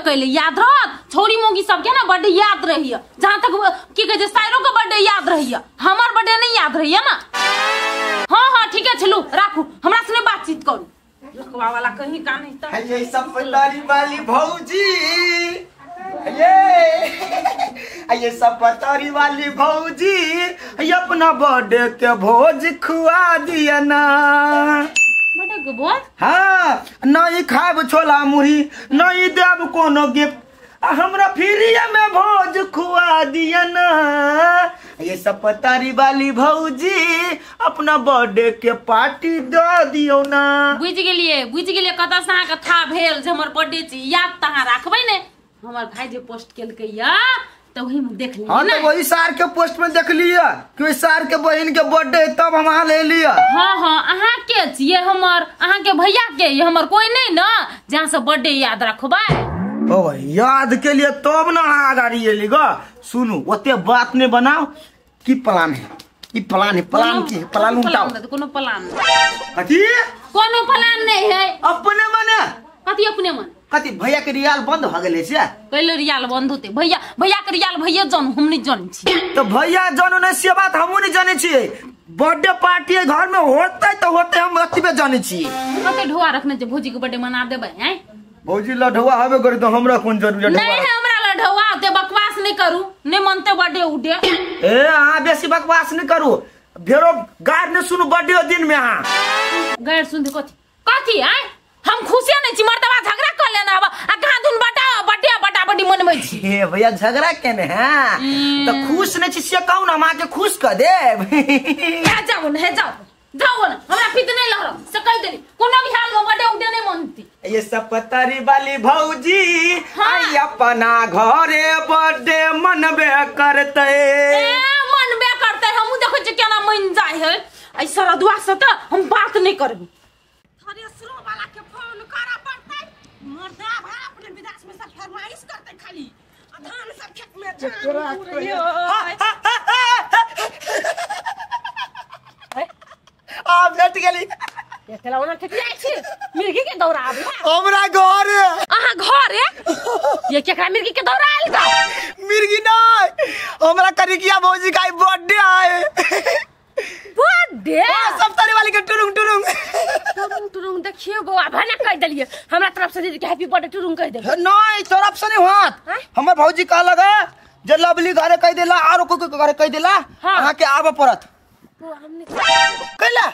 कैले याद रहत छोरी मोगी सब के ना बर्थडे याद रहिए जहां तक की कहे छै सायरो के बर्थडे याद रहिए हमर बर्थडे नहीं याद रहिए ना। हां हां ठीक है चलू राखू हमरा से नहीं बातचीत करू लखवा वाला कहीं का नहीं त ये सब पतारी वाली भौजी ये सब पतारी वाली भौजी अपना बर्थडे के भोज खुआ दिया ना। बर्थडे के भोज? हाँ नहीं खाब छोला मुरही नहीं देब कोनो गिफ्ट हमरा फ्री में भोज खुआ दिया ना। ये सब पतारी वाली भौजी अपना बर्थडे के पार्टी दे दियो ना। बुझ गेलिए कतऽ से अहाँके था भेल जे हमर बर्थडे छी याद त अहाँ राखबै ने। हमर भाई जे पोस्ट केलकै या त ओही में देख लियै। हां त वही सार के पोस्ट में देख लिया कि ओई सार के बहिन के बर्थडे तब हम अहाँ ले लिया। हां हां अहाँ के छियै हमर अहाँ के भैया के ये हमर कोई नहीं ना जहाँ से बर्थडे याद रखबै। ओ याद के लिए तब ना अहाँ आगाड़ी एली ग। सुनू ओते बात नहीं बनाओ की प्लान है की प्लान है प्लान की है प्लान उठाओ। कोनो प्लान कथी कोनो प्लान नहीं है अपने मने कथी अपने मन कथी भैया के रियाल बंद भ गेलै से कैले रियाल बंद होते भैया भैया के रियाल भैया जानू हम नहीं जानै छी। तो भैया जानू नहीं से बात हमहू नहीं जानै छी। बर्थडे पार्टी घर में होते तो होते हम अतबे जानै छी। कते ढोआ रखने छै भौजी के बर्थडे मना देबै हैं भौजी लढौआ हबे करी तो हमरा कोन जरूरी नहीं है हमरा लढौआ ते बकवास नहीं करू नहीं मनते बर्थडे उडे। ए अहाँ बेसी बकवास नहीं करू भेरो गार नहीं सुनू बर्थडे दिन में अहाँ गार सुन कथी कथी आय हम खुशिया नहीं छी मर्दबा झगड़ा कर लेना अब आ कहां धुन बटा बर्थडे बटा बड़ी मनबै छी। हे भैया झगड़ा केने हैं तो खुश नहीं छी से कहू ना हम आके खुश कर देब। जाओ न हे जाओ जाओ न हमरा पित नहीं लहर से कह देली कोनो भी हाल में बर्थडे उडे नहीं मनती। ये सब पतारी वाली भौजी आई अपना घरे बर्थडे मनबे करते। ए मनबे करते हमहु देखै छी केना मन जाय है ऐ सरदुआ से त हम बात नहीं करबी। थरेसरो वाला के फोन करा पड़तै मर्दा भाई अपने विदेश में सब फरमाइश करते खाली आ धान सब खेत में जान आ भेट गेली देखला ओना ठेकिया छी मिर्गी के दौरा आबे हमरा घर अहाँ घर ये केकरा मिर्गी के दौरा आयल का मिर्गी नहीं हमरा करिकिया भौजी का बर्थडे आए बर्थडे सब तारी वाली के टुरुंग टुरुंग टुरुंग टुरुंग देखियो बौआ भने कह देलिए हमरा तरफ से दीदी के हैप्पी बर्थडे टुरुंग कह देलिए। नहीं तरफ से नहीं होत हमर भौजी कह लगा जे लवली घरे कह देला आरो कोई कोई घरे कह देला अहाँ के आबे पड़त। कैला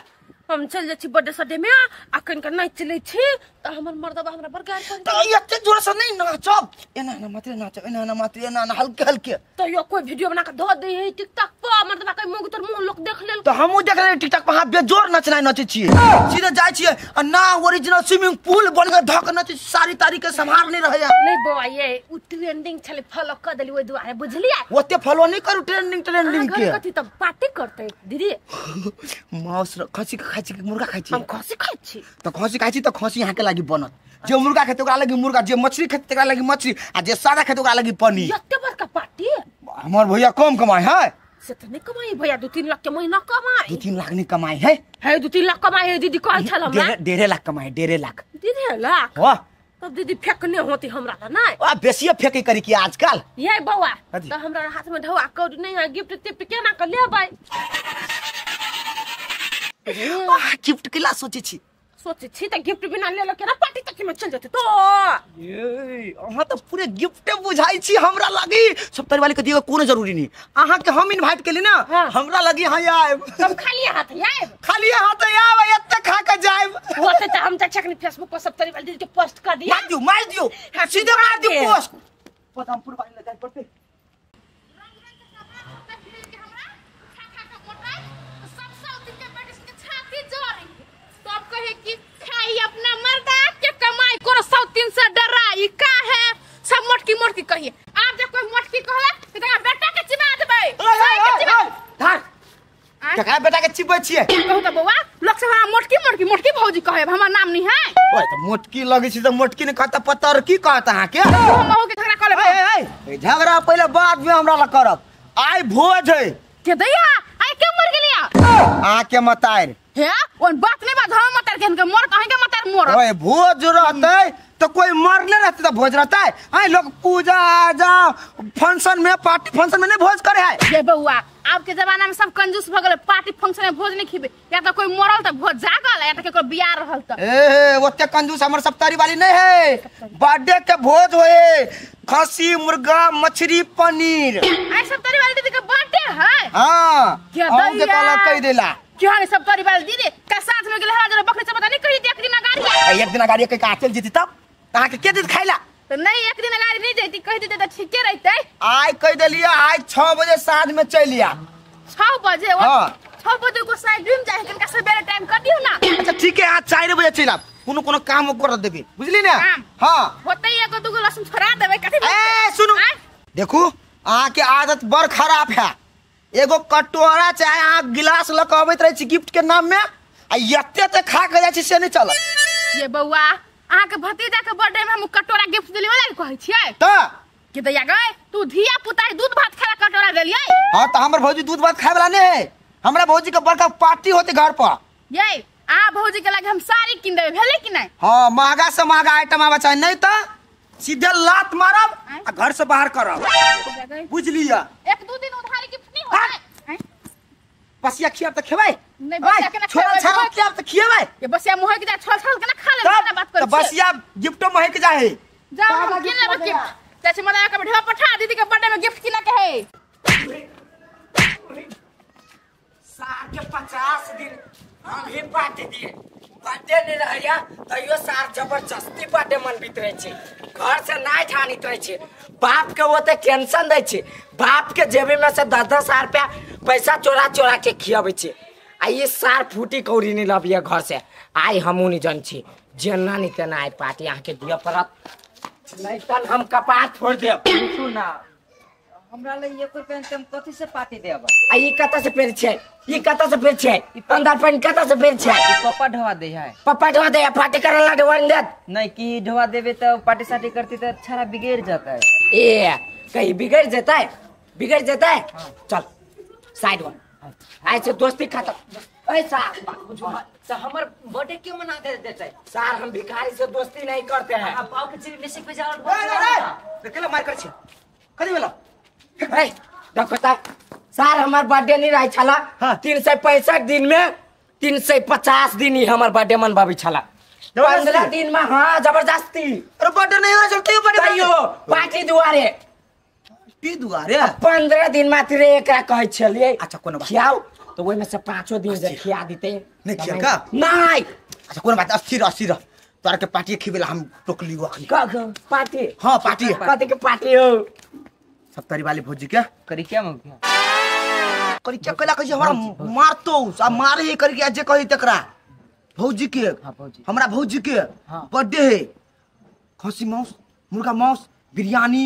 हम चल जाइ छी बर्थडे सडे में आ कन के नाच लै छी त हमर मर्दबा हमरा बड़ गार त एते जोर से नहीं नाचब एना ना मात्र नाचब एना ना मात्र एना ना हल्के हल्के त यो कोई वीडियो बना के धो दे है टिकटॉक पर मर्दबा के मुंह तोर मुंह लोग देख लेल त हमहु देख ले टिकटॉक पर हां बेजोर नचनाय नचै छी सीधे जाय छी आ ना ओरिजिनल स्विमिंग पूल बन के धक नचै सारी तारीख के संभाल नहीं रहया। नहीं बौआ ये उ ट्रेंडिंग छले फॉलो क देली ओइ दुआरे बुझलियै ओते फॉलो नहीं करू ट्रेंडिंग ट्रेंडिंग के कथि त पार्टी करते दीदी मांस खसी खाइ छी मुर्गा खाइ छी हम खसी खाइ छी त खसी खाइ छी त खसी यहाँ के लागि बनत जे मुर्गा खेते ओकरा लागि मुर्गा जे मछली खेते तेकरा लागि मछली आ जे सादा खेते ओकरा लागि पनीर। एते बड़का पार्टी हमर भैया कम कमाए है से त नहीं कमाई भैया 2-3 लाख के महीना कमाई 2-3 लाख नहीं कमाई है है 2-3 लाख कमाई है दीदी कहै छल हमरा 1.5 लाख कमाई 1.5 लाख 1.5 लाख वाह तब दीदी फेकने होती हमरा ला नहीं आ बेसिए फेके करी की आजकल ये बौआ त हमरा हाथ में ढौआ कौड़ी नहीं है गिफ्ट तिफ्ट केना के लेबै गिफ्ट केला सोचे छी सोचे छी त गिफ्ट बिना लेलो केना पार्टी तक में चल जेते तो ये अहाँ त पूरे गिफ्ट बुझाई छी हमरा लागी सब तरी वाली के दियो कोनो जरूरी नहीं अहाँ के हम इनवाइट केली ना हमरा लगी हां आएब हम खाली हाथ आएब खाली हाथ आएब एते खा के जाएब होते त हम त छकनी फेसबुक पर सब तरी वाली के पोस्ट कर दिया मार दियो सीधे मार दियो पोस्ट पदमपुर वाली लगाई पड़ते कहे कि खाई अपना मर्दा के कमाई कोनो 103 से डराई का है सब मोटकी मोटकी कहिए आप जब कोई मोटकी कहला त बेटा के चिबा देबै धर ककरा बेटा के चिबै छियै कहू त बौआ लोग सब हमरा मोटकी मोटकी मोटकी भौजी कहे हमर नाम नहीं है। ओए त मोटकी लगै छी त मोटकी ने कहत पतर की कहत अहाँ के हम अहू के झगड़ा कर लेबै। ए झगड़ा पहिले बाद में हमरा ल करब आइ भोज है के दैया आइ के मर गेलिया आ के मतार हे ओन बात नहीं बात हम मतार के मोर कहीं के मतार मोर ओए भोज रहतै तो कोई मरले रहते तो भोज रहता है। आए लोग पूजा आजा फंक्शन में पार्टी फंक्शन में नहीं भोज करे है। ये बउआ आपके जमाना में सब कंजूस भ गेल, पार्टी फंक्शन में भोज नहीं खिबे, या तो कोई मरल त भोज जागल या तो कोई बियाह रहल त। ए ओते कंजूस हमर सप्तारी वाली नहीं है। बर्थडे के भोज होए खसी मुर्गा मछली पनीर। आई सप्तारी वाली दीदी के बर्थडे है। हां हम के कहला कह देला क्यों है सप्तारी वाली दीदी का साथ में गेल हमरा बकरी से पता नहीं कही एक दिन गाड़ी एक दिन गाड़ी के का चल जीती तब कहा के के दिन खाइला तो नहीं एक दिन गाड़ी नहीं जाती कह देते त ठीके रहते। आय कह देलिया आज 6 बजे साँझ में चलिया। 6 बजे? हां 6 बजे को साइड रूम जाए कनका सबेरे टाइम कर दियो ना। अच्छा ठीक है आज 4 बजे चल आप कोनो कोनो काम कर देबी बुझली ना। हां होतै एगो दुगो लहसुन छोड़ा देबै कथि। ए सुनु देखू अहाँ के आदत बड़ खराब है। एगो कटोरा चाहे अहाँ गिलास ल के अबैत रहै छी गिफ्ट के नाम में आ एते ते खा के जाइ छी से नहीं चलत। ये बउआ अहाँ के भतीजा के बर्थडे में हम कटोरा गिफ्ट देली वाला कहै छियै त के दैया गए तू धिया पुता दूध भात खाला कटोरा देलियै। हां त हमर भौजी दूध भात खाय वाला नहीं है। हमरा भौजी के बड़का पार्टी होते घर पर। ये आ भौजी के लागे हम साड़ी किन देबै भेलै कि नहीं? हां महंगा से महंगा आइटम आबै छै नहीं त सीधे लात मारब आ घर से बाहर करब बुझलिया। एक दू दिन उधारी गिफ्ट नहीं होतै। बसिया खियाब त खेबै नहीं बसिया के ना छोल छाल खियाब त खेबै। ये बसिया मुहे के जा छल छल के ना खा ले ना बात कर त बसिया गिफ्टो महक जाहे। जाओ हम किन लेबै गिफ्ट चाची मदा के ढेवा पठा दीदी के बर्थडे में गिफ्ट किना के है। सार के 50 दिन हम ही पार्टी दिए बर्थडे नहीं रहैया तैयो सार जबरदस्ती बर्थडे मनबैत रहै छै। घर से नहि ठानित रहै छै। बाप के ओते टेंशन दै छै। बाप के जेबी में से 10-10 हजार रुपया पैसा चोरा चोरा के खियाबै छै। आ ये सार फूटी कौड़ी नहीं लबिया घर से। आइ हमहूँ नहीं जन छी जेना नहीं तेना आइ पार्टी अहाँके दिअ पड़त नहीं तन हम कपार फोड़ देब। सुना हमरा ले एक रुपया हम कथी से पार्टी देब? आ ई कतऽ से पेड़ छै? ई कतऽ से पेड़ छै? अंदर पानि कतऽ से पेड़ छै? पप्पा ढवा दे है। पप्पा ढवा दे है पार्टी करे ला ढवा देत नहीं कि ढवा देबे त पार्टी साटी करती त छारा बिगड़ जाता है। ए कहीं बिगड़ जाता है बिगड़ जाता है। चल साइड वन ऐसे दोस्ती खत्म। ऐसा तो हमर बर्थडे क्यों मना दे देते है? सार हम भिखारी से दोस्ती नहीं करते हैं। आप पाव के चिरी मिसिक पे जाओ। ए रे मार कर छी कथि भेलो? ए देखो ता सार हमर बर्थडे नहीं रहे छला। 365 दिन में 350 दिन ही हमर बर्थडे मनबाबै छला। 15 दिन में। हां जबरदस्ती। अरे बर्थडे नहीं हो चलते बर्थडे तैयो पार्टी दुआरे पार्टी दुआरे 15 दिन मात्र एकरा कहै छलियै। अच्छा कोनो बात खियाउ तो ओइ में से 5 दिन जे खिया दिते नहीं खिया नहीं। अच्छा कोनो बात अस्थिर अस्थिर तोरा के पार्टी खिबेला हम टोकलियो अखनी। का पार्टी? हां पार्टी। कथि के पार्टी हो? सप्तारी वाली भौजी के करी क्या मुखिया करी क्या कहला कहि हमरा मारतो आ मारे ही करी के जे कहि तकरा भौजी के। हां भौजी हमरा भौजी के बर्थडे है। खसी मांस मुर्गा मांस बिरयानी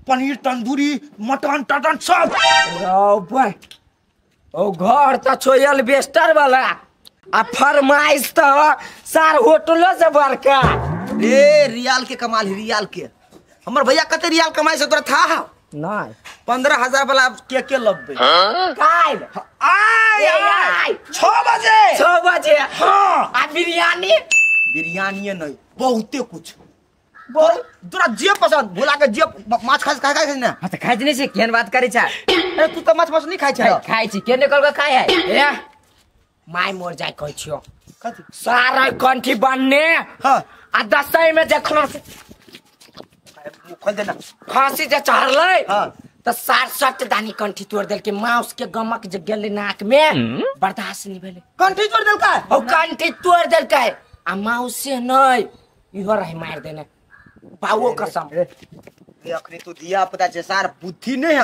पनीर तंदूरी मटन टटन सब। रौ बे ओ घर त छोयल बेस्टर वाला आ फरमाइश त सार होटलो से बड़का। रे रियाल के कमाल है रियाल के। हमर भैया कते रियाल कमाई से तोरा था नहीं 15,000 वाला के के लबे काल आय आय 6 बजे 6 बजे। हां आ बिरयानी बिरयानी नहीं बहुते कुछ बोल तोरा जे पसंद भोला के जे माछ खाइ खाइ खाइ ना। हां त खाइ नै छै केहन बात करै छ? अरे तू त माछ माछ नहीं खाइ छ। खाइ छी के निकल के खाइ है? ए my मोर जाय कहै छियो कथि सारा कंठी बनने। हां आ दसई में जे खांसी खोल देना खांसी जे चढ़लै। हां त 60 दानी कंठी तोड़ देलकै। मांस के गमक जे गेलै नाक में बर्दाश्त नहीं भेलै। कंठी तोड़ देलकै? ओ कंठी तोड़ देलकै आ मांस से नहीं इहो रहे मार देने पाओ कसम। ए अखनी तू धिया पुता छै सार बुद्धि नहीं है।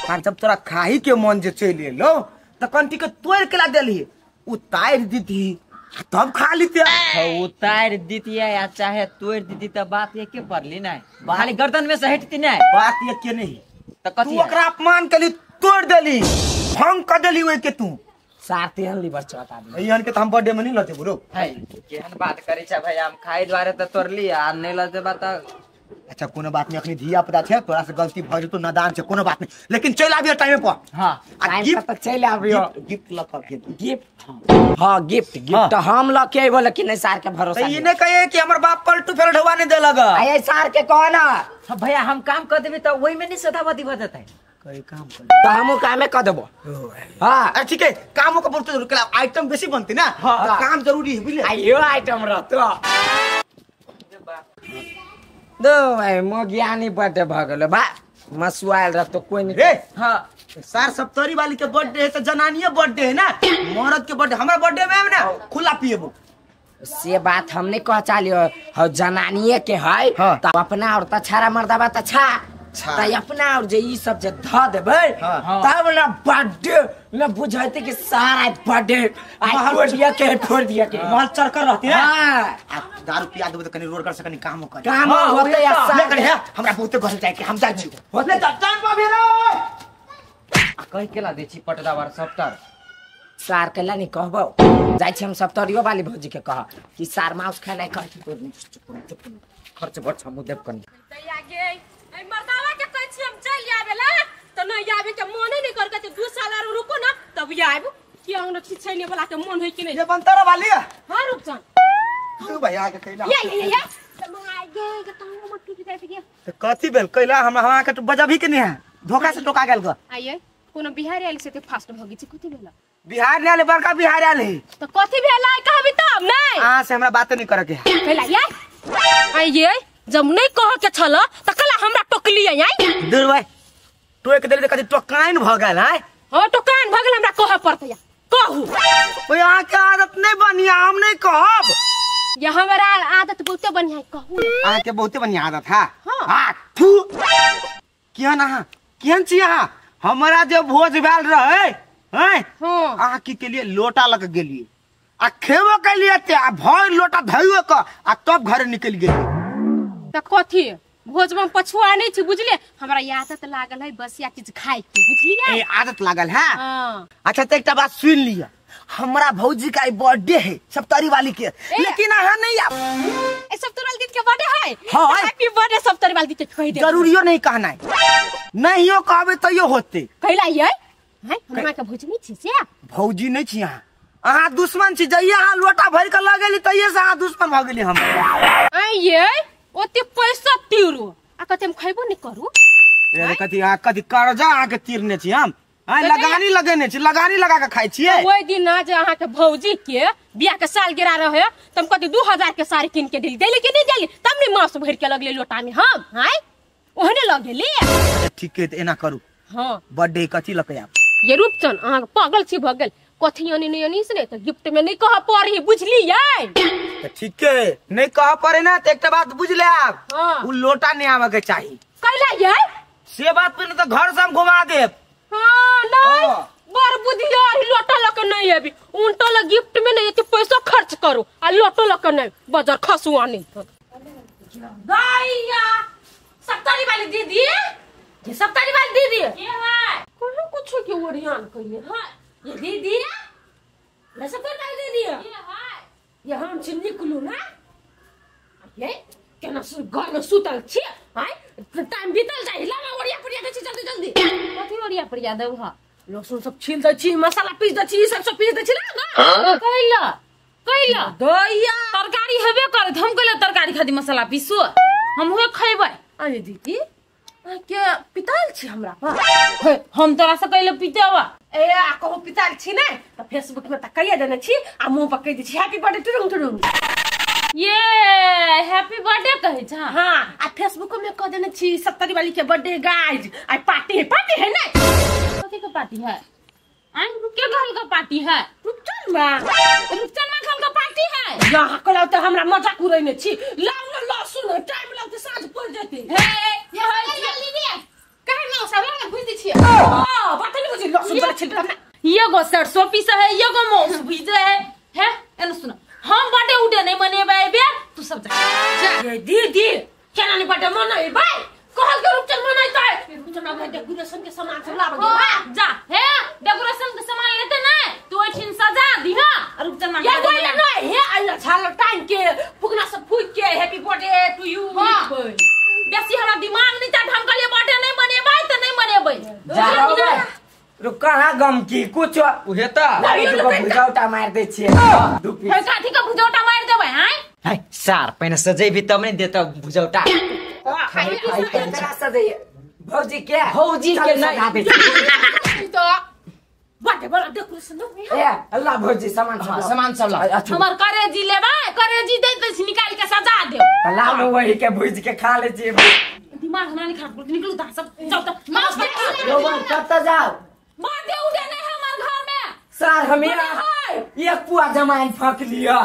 कारण जब तोरा खाही के मन जे चलि एलो त कंठी के तोड़ के ला देलही उतार दीती तब खा लीते। उतार दीतिया या चाहे तोड़ दीती त बात एके पड़ली नहीं खाली गर्दन में से हटती नहीं बात एके नहीं त कथि तू ओकरा अपमान केली तोड़ देली भंग क देली ओइ के तू सार तेहन लीवर चलत आदमी एहन के त हम बर्थडे में नहीं लते बुरो है केहन बात करै छ भाई। हम खाइ द्वारे त तोड़ली आ नहीं लते बात अच्छा कोनो बात नहीं, अखनी धिया पुता छै, तोरा से गलती भ जेतो, नादान छै, कोनो बात नहीं, लेकिन चलि आबियो टाइम पर। हां आ गिफ्ट चलि आबियो। गिफ्ट ल के गिफ्ट? हां गिफ्ट गिफ्ट हम ल के आइबो, लेकिन नहीं सार के भरोसा। त ई नै कहे कि हमर बाप पलटू फेर ढवा नहीं देलक। आय सार के कह ना भैया, हम काम कर देबे त ओइ में नहीं सदावती भ जतै। कोई काम कर त हमहु कामे कर देबो। हां अरे ठीक है, कामो के बोलते जरूर, आइटम बेसी बनते ना। हाँ। काम जरूरी है बुझले। आइयो आइटम रहतो दो भाई, मो ज्ञानी बर्थडे भ गेलो बा, मसुआल रहतो कोई नहीं रे। हां सार सप्तरी वाली के बर्थडे है त जनानिए बर्थडे है ना, मर्द के बर्थडे। हमरा बर्थडे में ना खुला पिएबो। से बात हमने कह चालियो हो, जनानिए के है। हाँ। त अपना और त छारा मर्दाबा त छा त अपना और जे ई सब जे ध देबै। हाँ। तब ना बर्थडे ना बुझाते कि सारा बर्थडे आई फोड़ दिया के, फोड़ दिया के माल चरकर रहती ना। हां आ दारू पिया देबो त कनी रोड कर से कनी काम कर काम होते या सार लेकिन है हमरा बहुते घर जाय के, हम जाय छी होते ले टाइम पर भेरो। आ कहि केला दै छी पटदावार सप्तर सार के ला नहीं कहबो, जाय छी हम सप्तरियो वाली भौजी के कह कि सार मांस खाए नहीं कह। खर्च बड़ छ मुदेब कनी तैया गे ए मर्दावा के कहै छी हम चल आबेला त नहीं आबे के मोने नहीं कर के 2 साल आर रुको ना तब आइब। कि अंगना छिछैने वाला के मन है कि नहीं। ये बनतर वाली हां रुपचन तू भैया के कैला या या या त मंगाई गे के त हम मत टूट जाय के त कथि भेल कैला हम हमरा के बजबही के नहीं है, धोखा से टोका गेल ग। आइए कोनो बिहार आइल से ते फास्ट भ गेल छी, कथि भेल? बिहार ने आले, बड़का बिहार आले त कथि भेल कहबी तब नहीं। अहाँ से हमरा बात नहीं करे के है। कैला या आइए जब नहीं कह के छल त कला हमरा टोकलिए आई दूर भाई, टोक देली त कथि टोकाइन भ गेल है। हां टोकाइन भ गेल, हमरा कह पड़तै कहू। ओए अहाँ के आदत नहीं बनिया, हम नहीं कहब। ये हमरा आदत बहुते बढ़िया है, कहू अहाँ के बहुते बढ़िया आदत है। हां थू केहन अहाँ केहन छी अहाँ? हमरा जे भोज भेल रहे हैं, अहाँ की के लिए लोटा लग गेलिए आ खेबो केलिए ते आ भर लोटा धइयो क आ तब घर निकल गेलिए। त कथि भोज में पछुआ नहीं छी बुझलिए, हमरा आदत लागल है बसिया चीज खाए के बुझलिए। ए आदत लागल है। हां अच्छा त एकटा बात सुन लिया, हमरा भौजी का बर्थडे है सप्तरी वाली के, लेकिन अहाँ नहीं आब। ए सप्तरी वाली दीदी के बर्थडे है? हां हैप्पी बर्थडे सप्तरी वाली दीदी के कह दे। जरूरियो नहीं कहना है, नहियो कहबे तैयो होते। कहला ये हैं हमरा के भौजी नहीं छी से? भौजी नहीं छी अहाँ, अहाँ दुश्मन छी। जइए अहाँ लोटा भर के लगेली तैये से अहाँ दुश्मन भ गेली हम। आइए ओते पैसा तीरू आ कते हम खैबो नहीं करू। अरे कथि अहाँ कथि कर्जा अहाँ के तीरने छी हम? आइ लगानी लगेने छी, लगानी लगा के खाइ छियै। ओइ दिन ना जे अहाँ के भौजी के बियाह के साल गिरा रहे त हम कथि 2000 के साड़ी किन के देली, देली कि नहीं देली? तब ने मांस भर के लगले लोटा में हम हाय ओहने लगेली। ठीक है त एना करू। हां बर्थडे कथि लके आब? ये रूपचन अहाँ के पागल छी भ गेल, कथि अनी नहीं अनी से नहीं त गिफ्ट में नहीं कह पड़ी बुझलियै। त ठीक है नहीं कह पड़े ना त एकटा बात बुझ ले आब। हां उ लोटा नहीं आवे के चाही। कैला ये से बात पे न त घर से हम घुमा देब। हां नहीं बड़ बुधियार लोटा लके नहीं आबी, उनटा ल गिफ्ट में नहीं एते पैसा खर्च करू आ लोटो लके नहीं बाजार खसुआ नहीं। दैया सप्तारी वाली दीदी, ये सप्तारी वाली दीदी के है कोनो कुछ के ओरियान कइले। हां ये दीदी ले सप्तारी वाली दीदी के है ये हम छी निकलू ना ये केना सु घर में सुतल छी हां टाइम बीतल जाय लामा ओरिया परिया दै छी जल्दी जल्दी। कथि ओरिया परिया देब? हां लहसुन सब छील दै छी, मसाला पीस दै छी, सब सब पीस दै छी ना। कैला कैला दैया तरकारी हेबे करत, हम कहले तरकारी खाती मसाला पीसू हम हुए खैबै। अरे दीदी के पिताल छी हमरा पर? हे हम तोरा से कहले पितावा। ए आ कहू पिताल छी ने त फेसबुक में त कहिया देने छी आ मुंह पर कहि दै छी हैप्पी बर्थडे टुरुंग टुरुंग। ये हैप्पी बर्थडे कहै छ? हां आ फेसबुक में कह देने छी सत्तरी वाली के बर्थडे गाइस I party है, पार्टी है ना? कथि के पार्टी है? आई के घर के पार्टी है? रुपचन मां, रुपचन मां घर के पार्टी है। यहाँ कहलौ त हमरा मजाक उड़ैने छी। लाउ न लहसुन टाइम लगतै साँझ पड़ जेतै। हे ये जल्दी दे काहे न सब लगा भुज दै छी। हां बात नहीं बुझी लहसुन बड़ा छिल ना। एगो सरसों पीस है, एगो मौस भीजे है। हे एने सुन, हम बर्थडे उडे नहीं मनेबै बे, तू सब जा जा। दीदी केना नहीं बर्थडे मनेबै? कहल के रूपचन मनेतै। रूपचन आब डेकोरेशन के सामान सब लाबऽ गेल। हां जा, हे डेकोरेशन के सामान लेते नै तू ओठिन सजा दिहा रूपचन मा। ये गोइल नै हे आइल झाल टाइम के फुकना सब फुक के हैप्पी बर्थडे टू you. हां बेसी हमरा दिमाग नहीं चाट हम कहलिए बर्थडे नहीं मनेबै त नहीं मनेबै। जा रुक कहां गम की कुछ उहे त भुजौटा मार दै छियै दू पीस। हे काथी के भुजौटा मार देबै हैं? है सार पहिने सजेबी तब नै देता भुजौटा। खाइ सजैए भौजी के नहीं तो बर्थडे वाला डेकोरेशन ए अल्लाह भौजी सामान सब सामान सब ला। हमर करेजी लेबै करेजी दे दे निकाल के सजा देब। ला लो वही के भुज के खा ले छी। दिमाग ना नहीं खराब करू निकलू ता सब जाओ त मांस लोगन कत जाओ। बर्थडे उडे नहीं हमर घर में सर हम एक पुआ जमाइन फक लिया।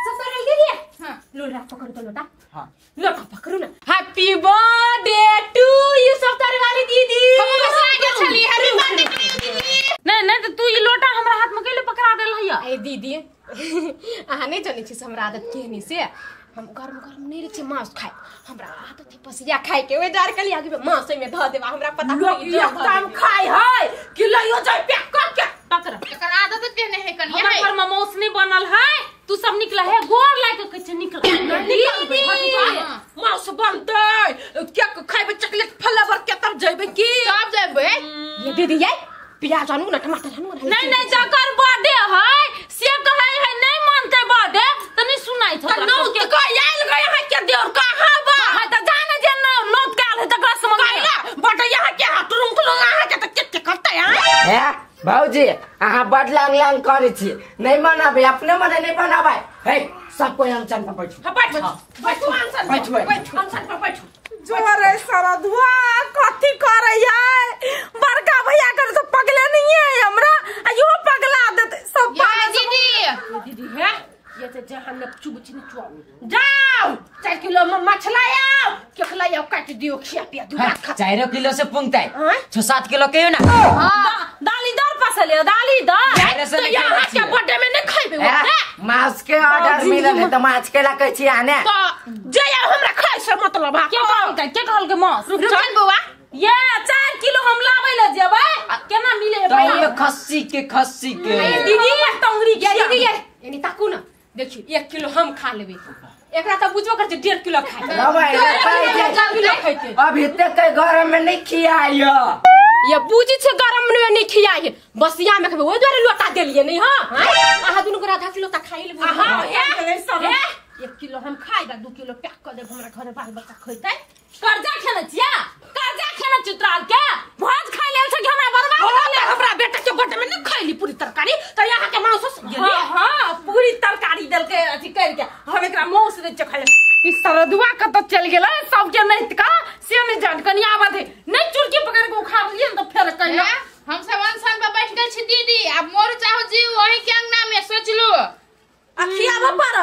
सब कर दीदी। हां लोटा पकड़ो तो लोटा। हां लोटा पकड़ो ना। हैप्पी बर्थडे टू you सब तारे वाली दीदी। हम बस आगे चली हैप्पी बर्थडे टू you दीदी। नहीं नहीं तो तू ई लोटा हमरा हाथ में केले पकड़ा देल हैया? ए दीदी अहाँ नहीं जानै छी हमरा आदत केहनी से हम गरम गरम नहीं रहे छी मांस खाए हमरा आदत है पसिया खाए के ओइ डर के आगे मांस में ध देबा हमरा पता नहीं एकदम खाए है कि लइयो जाय पैक कर के पकड़। एकर आदत केहने है कनिया हमर घर में मांस नहीं बनल है तू सब निकला है गोर लाग के कहै छै निकला दीदी मांस बनतै केक खाइबे चॉकलेट फ्लेवर के तब जइबे की तब जइबे। ये दीदी ये प्याज आनू ना टमाटर आनू ना। नहीं नहीं जकर बर्थडे है से कहै है नहीं मानते बर्थडे त नहीं सुनाई छ। त नौ के आयल गए यहाँ के देवर कहां बा? हां त जाने जे न नोट काल है तकरा से मंगाइला बर्थडे यहाँ के हाथ रुंकलो यहाँ के त के के करतै हैं? हे भौजी अहाँ बड लांग लांग करै छी नहीं मनाबे अपने मने नहीं बनाबै। हे सब कोई अनशन पर बैठू। हां बैठू बैठू अनशन बैठू बैठू अनशन पर बैठू। जोरे सरधुआ कथी करै है बड़का भैया कर तो पगले नहीं है हमरा आ यो पगला देते सब पागल। दीदी दीदी है ये तो जहां न चुबची न चुआऊ जाओ 4 किलो में मछला आओ केकला आओ काट दियो खिया पिया दू खा। 4 किलो से पुंगतै 6-7 किलो के ना। हां दाली दर पसले दाली दर तो यहाँ के बर्थडे में नहीं खइबे मांस के ऑर्डर मिलल है त माछ के ला कहै छी आने तो जे हमरा खाइ से मतलब के कहल के कहल के मांस? रुक चल बौआ ये 4 किलो हम लाबै ले जेबै केना मिले है त ये खस्सी के दीदी टंगरी के दीदी ये यानी ताकू ना देखियो 1 किलो हम खा लेबे एकरा त बुझबो कर छै 1.5 किलो खाइ लेबै। अभी तक के घर में नहीं खियाइयो ये बुझी छै गरम में नहीं खियाइए बसिया में खबे ओइ दुआरे लोटा देलिए नहीं। हां अहाँ दुनू गोरा आधा किलो त खाइ लेबे। हां 1 किलो हम खाइबा 2 किलो पैक कर देब हमरा घरे बाल बच्चा खइतै। कर्जा खेने छिया कर्जा खेने चित्राल के भोज खाइ लेल छै कि हमरा बर्बाद कर ले। हमरा बेटा के बर्थडे में नहीं खइली पूरी तरकारी त यहाँ के मांस। हां हां पूरी तरकारी देलके अथी कर के हम एकरा मांस दे छै खाइ ले। ई सरदुआ कत चल गेलै सबके नहीं का से नहीं जान कनी आबत है नहीं चुरकी पकड़ के उखाड़ लिए त फेर कहियो हम सब अनशन पर बैठ गेल छी दीदी अब मोर चाहो जी वही के अंगना में सोचलु अखियाबा पर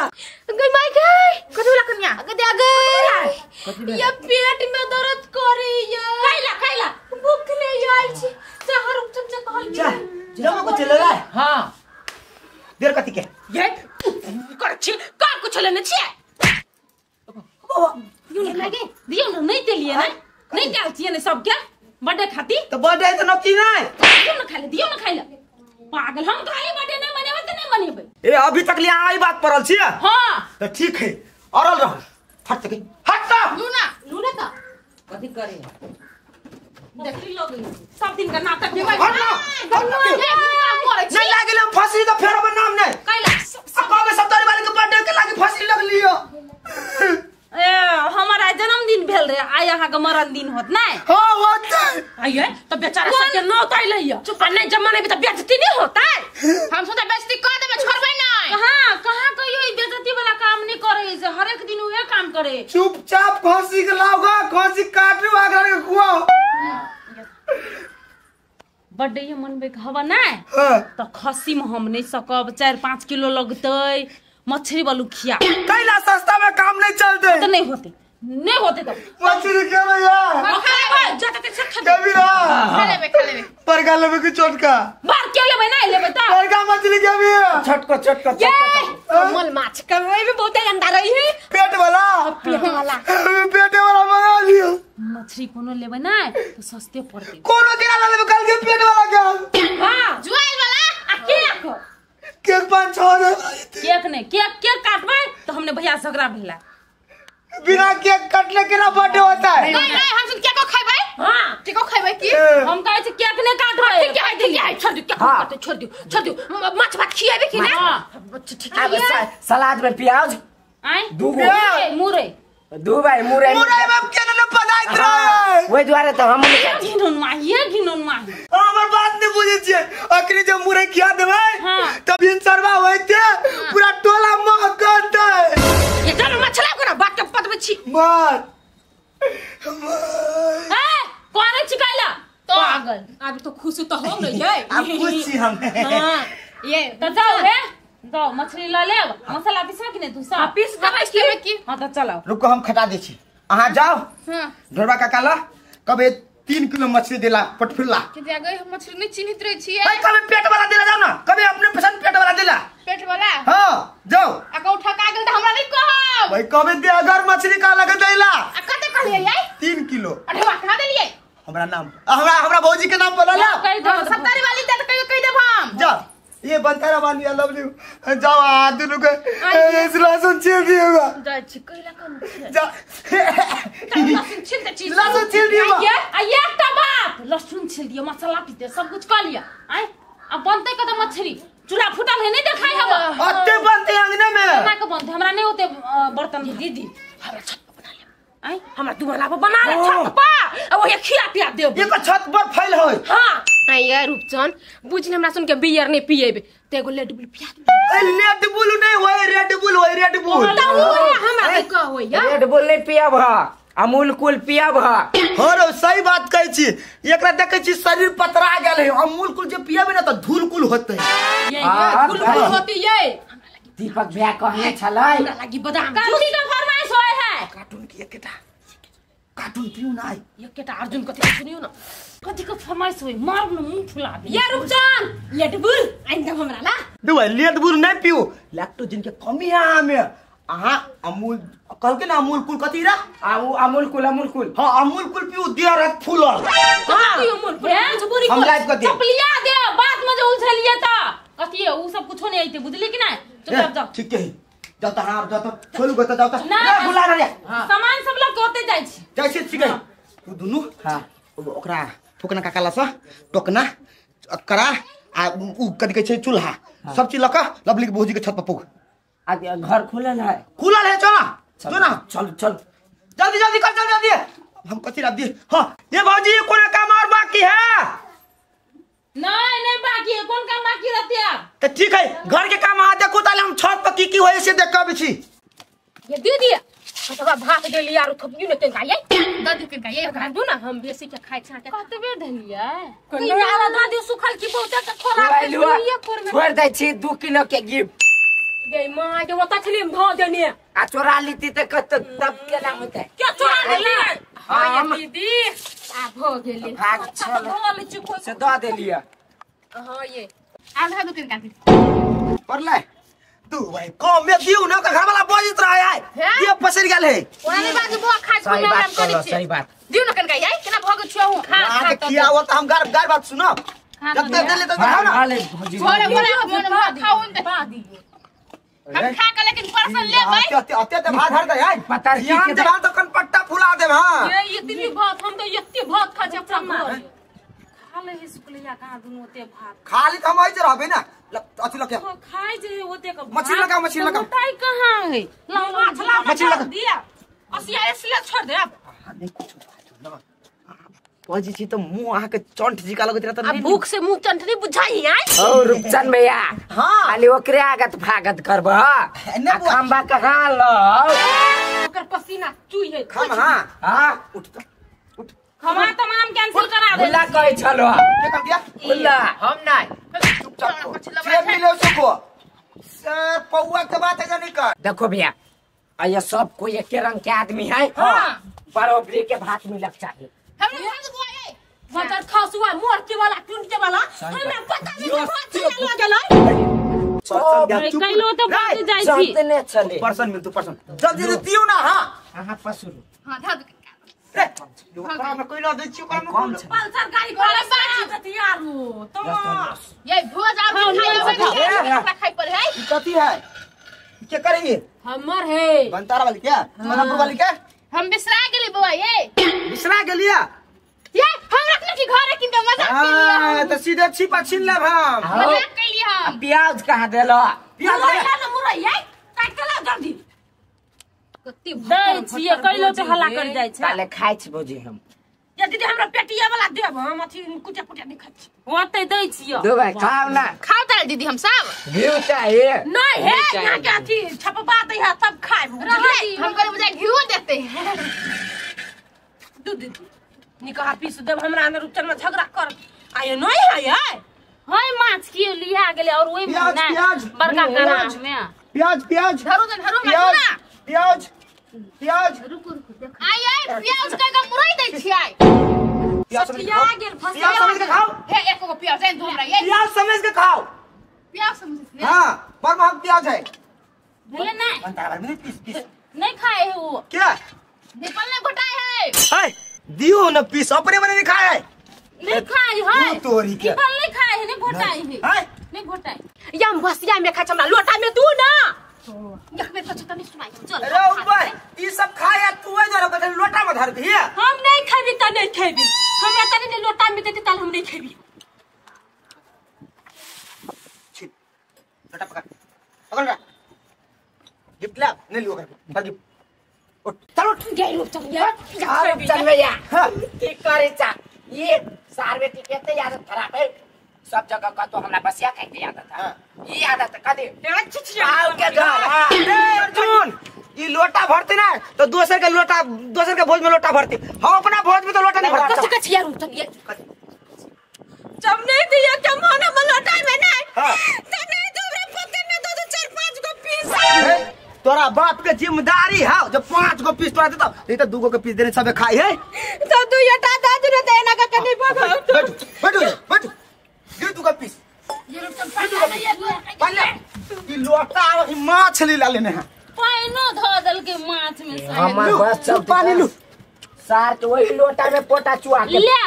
गई माई गई कथि वाला कन्या अगे दे गई ये पेट में दर्द करे ये कैला कैला भूख ले आइल छी चाहर चमचा कहल जा जमा को चले गए। हां देर कथि के ये कर छी का कुछ लेने छी बाबा you ने लगे दियो न नहीं तेलिए ना नहीं तेल छिए ने सब के बर्थडे खाती तो बर्थडे तो नकी नहीं दियो न खाइले दियो न खाइले पागल हम खाली बर्थडे नहीं मनेबै त नहीं मनेबै। ए अभी तक ले आई बात परल छी। हां तो ठीक है अरल रह हट के हट त लूना लूना त कथि करे देखली लोग सब दिन का नाटक हट ना नहीं लागेल हम फंसी तो फेर हमर नाम नहीं कैला आ कहबे सब तोरी वाले के बर्थडे के लागी फंसी लगलियो। ए हमारा जन्मदिन भेल रे आइ अहाँ के मरण दिन होत नै? हां होत आइए त बेचारा सब के नौत आइलै आ नहीं जमाने में त बेइज्जती नहीं होता। हम सोचा बेइज्जती कर देबे छोड़बै नै। कहां कहां कहियो ई बेइज्जती वाला काम नहीं करे से हर एक दिन उहे काम करे। चुपचाप खसी के लाओगा खसी काटू आगर के खुआओ। बर्थडे ये मनबे के हवा नै त खसी में हम नहीं सकब 4-5 किलो लगतै मछली वालू खिया कैला सस्ता में काम नहीं चलते तो नहीं होते नहीं होते तो मछली के भैया जाते से खा कभी ना खा लेबे खा लेबे बड़का लेबे कि छोटका बार के लेबे नहीं लेबे त बड़का मछली के भी छोटको छोटको ये कमल माछ के ओइ में बहुत अंडा रही है पेट वाला पेट वाला पेट वाला मंगा लियो। मछली कोनो लेबे ना तो सस्ते पड़ते कोनो के ना लेबे कल के पेट वाला के हां जुआइल वाला आ केक केक 5-6 हजार केक नहीं केक केक काटबे तो हमने भैया झगड़ा भेला बिना केक कटले के ना बर्थडे होता है। नहीं नहीं हम सुन क्या को खैबै हां के को खैबै की हम कहै छी केक नै काटबै ठीक है ठीक है छोड़ दियो क्या करते छोड़ दियो छोड़ दियो माछ भात खियाबे कि ना ठीक है सलाद में प्याज आय दू मुरई दू भाई मुरई मुरई में केना न बनाइत रहे ओइ दुआरे त हम घिनौन माही घिनौन माही हमर बात नै बुझै छियै अखनी जे मुरई खिया देबै तब भिनसरवा होइते पूरा टोला महकतै ये चल मछला कोना बात के पतबै छी मार ए कोने छिकाइला पागल अब तो खुश तो हो न ये अब खुश छी हम हां ये त जाओ रे जाओ मछली ल लेब मसाला पिसबा कि नै तू सब पीस देबै की हां त चलाओ रुको हम खटा दै छी अहाँ जाओ हां ढोरबा काका ला कबे 3 किलो मछली देला पटफुल्ला के जागे हम मछली नहीं चिन्हित रहे छी भाई कबे पेट वाला देला जाओ ना कबे अपने पसंद पेट वाला देला पेट वाला हां जाओ आ को ठका गेल त हमरा नहीं कहब भाई कबे दे अगर मछली का लगे देला आ कते कहलियै याई 3 किलो अढ़वा कहाँ देलियै हमरा नाम हमरा हमरा भौजी के नाम बोला ला सत्तारी वाली त कहियो कहि देब हम जा ये बनतारा वाली I love you जाओ आ दुनु के इस लहसुन छील दिएगा जा छी कहिला कम जा लहसुन छील दे छी लहसुन छील दिएगा आ एकटा बात लहसुन छील दियो मसाला पीस दे सब कुछ क लिया आय अब बनते कत मछली चूल्हा फुटल है नहीं देखाई हम अत्ते बनते अंगने में केना के बनते हमरा नहीं होते बर्तन दीदी हमरा छत पर बना ले आय हमरा दुमला पर बना ले छत पर आ ओहे खिया पिया देब एक छत पर फैल होय हां आय रूपचन बुझले हमरा सुन के बियर नहीं पिएबे त एगो लेड बुल पिया दे ए लेड बुल नहीं होय रेड बुल होय रेड बुल त उ हमरा के कह होय रेड बुल नहीं पियाब ह अमूल कुल पियाब ह हो रो सही बात कहै छी एकरा देखै छी शरीर पतरा गेल है अमूल कुल जे पियाबे ना त धूल कुल होतै ये कुल कुल होती ये दीपक भैया कहने छलै हमरा लागी बादाम कथी के फरमाइश होय है कार्टून के एकटा कार्टून पिउ ना एकटा अर्जुन कथी सुनियो ना कथी के फरमाइश होय मार न मुंह फुला दे ये रूपचन लेड बुल आइन दे हमरा ला दुआ लेड बुल नहीं पिउ लैक्टोजन के कमी है हमें अहा अमूल कहलके ना अमूल कुल कथी रा आ उ अमूल कुल अमूल कुल हां अमूल कुल पिउ दे रात फूलल हां अमूल कुल हम लाइव कर दे चपलिया दे बात में जे उलझलिए त कथी उ सब कुछो नहीं आइते बुझली कि नहीं चुपचाप जाओ ठीक है जाओ त हां जाओ त छोलू गत जाओ त ना बुला रे सामान सब लग के ओते जाय छी जाय छी ठीक है तू दुनु हां ओकरा फुकना काका ला स टोकना करा आ उ कथि कहै छै चूल्हा सब चीज लक लवली के भौजी के छत पर पुग आ घर खुलल है खुलल है चल चल ना चल चल जल्दी जल्दी कर जल्दी जल्दी हम कथि रख दिए हां ये भौजी कोना काम और बाकी है नहीं नहीं बाकी है कौन काम बाकी रहते आप तो ठीक है घर के काम आ देखो ताले हम छत पर की की होय से देख के छी ये दीदी अथवा भात गेली यार थोपियो ने तेन खाइए ददी के खाइए ओकरा दू ना हम बेसी के खाइ छा के कतबे धलिए कोना दादी सुखल की बहुत के खोरा छोड़ दै छी 2 किलो के गिफ्ट गे मां के ओता छली हम धो देने आ चोरा लीती त कत तब केना होतै के चोरा लेली हां दीदी आ भो गेली भाग छल से द देलिए हां ये आधा दू तीन काटी परले तू भाई कम में दिउ ना घर वाला बजित रहा है ये पसर गेल है ओना नहीं बाजू बुआ खाइ सही बात कहलो सही बात दिउ ना कनका याई केना भग छुआ हूं खा खा किया वो त हम गार गार बात सुनो जब तक देले त खाओ ना छोड़े बोला मन भात खाओ न त हम खा के लेकिन पर्सन लेबै अते अते ते भात हर दे याई पता ध्यान दे भात कन पट्टा फुला देब हां ये इतनी भात हम तो एत्ते भात खा छै अपना घर खा ले हे सुकलिया कहां दुनु ओते भात खाली त हम आइ रहबे ना अथि लके खाइ जे ओते के मछली लगा मछली लगा मोटाई कहां है मछली लगा दिया असिया इसलिए छोड़ दे अब नहीं कुछ ना पजी छी त मुंह अहाँ के चंठ जी का लगत रहत आ भूख से मुंह चंठ नहीं बुझाई आई ओ रूपचंद भैया हां खाली ओकरे आगत भागत करब ने बुआ खंबा कहां लो ओकर पसीना चुई है खम हां हां उठ उठ खमा तमाम कैंसिल करा दे बुला कहै छलो के कर दिया बुला हम नहीं चुपचाप जे मिले सुखो सर पौआ के बात है जानी कर देखो भैया ये सब कोई एक रंग के आदमी है हां बरोबरी के भात मिलक चाहिए हम भात बुआ मटर खसुआ मोर के वाला टूट के वाला हमरा पता नहीं भात चला गेलै कइलो तो बात जाय छी चलते चले पर्सन मिलतु पर्सन जल्दी जल्दी दियो ना हां अहां पसुरु हां धा दू रे ओकरा में कोइला दै छी ओकरा में कम पल्सर गाड़ी वाला बात यारू तो ये भोज आप खाई खाई पर है कथी है के करेंगे हमर है बनतारा वाली क्या मनपुर वाली क्या हम बिसरा गेली बुआ ये दिया ये हम रखने की घर किन के मजाक केलिए। हां त सीधे छिपा छीन लेब हम। मजाक केलिए हम। प्याज कहां देलो? प्याज ला ना मुरैया काट के ला जल्दी। कत्ती दै छियै कैलो पे हल्ला कर जाय छै। ताले खाइ छी भौजी हम। ये दीदी हमरा पेटिया वाला देब हम अथी कुटिया पुटिया नहीं खाइ छी। ओते दै छियै। दो भाई खाओ ना। खाओ ताले दीदी हम सब। घिउ चाहिए। नहीं है यहाँ के अथी छपवा दे है तब खाइब। हम करे बुझाय घिउ देते हैं। दू दीदी निकाह पीस देब हमरा अंदर उपचन में झगड़ा कर आय नहीं है ये हाय माछ के लिया गेले और ओई में ना बड़का करा में प्याज प्याज धरू दे धरू हमरा ना प्याज प्याज रुको रुको देख आय आय प्याज के के मुरई दै छी आय। प्याज समझ प्याज समझ के खाओ। हे एको गो प्याज दे हमरा ये प्याज समझ के खाओ। प्याज समझ के हां पर महंग प्याज है भेले नहीं बनता है पीस पीस नहीं खाए है वो क्या निपल ने घोटाए है। हाय दियो ना पीस अपने मने नहीं खाए है। नहीं खाए है तोरी के निपल नहीं खाए है नहीं घोटाए है। हाय नहीं घोटाए या बसिया में खाय हमरा लोटा में दू ना देखबे तो छत नहीं सुनाई चल। अरे ऊपर ई सब खाए तू है जरा बदल लोटा में धर दिया। हम नहीं खेबी त नहीं खेबी हमरा तनी ने लोटा में देती ताल हम नहीं खेबी। छी लोटा पकड़ पकड़ ला गिफ्ट ला नहीं लियो कर भर गिफ्ट उठ चल उठ गई उठ चल यार अरे चल भैया की करे चा ये सार बेटी के ते आदत खराब है सब जगह का तो हमरा बसिया खाए के आदत है ये आदत कदे आओ के घर। ए अर्जुन ई लोटा भरते ना तो दोसर के लोटा दोसर के भोज में लोटा भरते हम अपना भोज में तो लोटा नहीं भरते। कथि कथि यार उठ जब नहीं दिया के मन हम लोटा में ना त नहीं दोबरे पते में दो दो 4 5 गो पीस। तोरा बाप के जिम्मेदारी है जब 5 गो पीस तोरा देता नहीं तो 2 गो के पीस देने सबे खाई है तो दू एटा दा दू ने त एना के कनी भगो। बैठ बैठ बैठ दे 2 का पीस ये लोग पहले ई लोटा और ई माछ ले लेने हैं पाइनो धो दल के माछ में हमर बस चल पानी लू सार के वही लोटा में पोटा चुआ के ले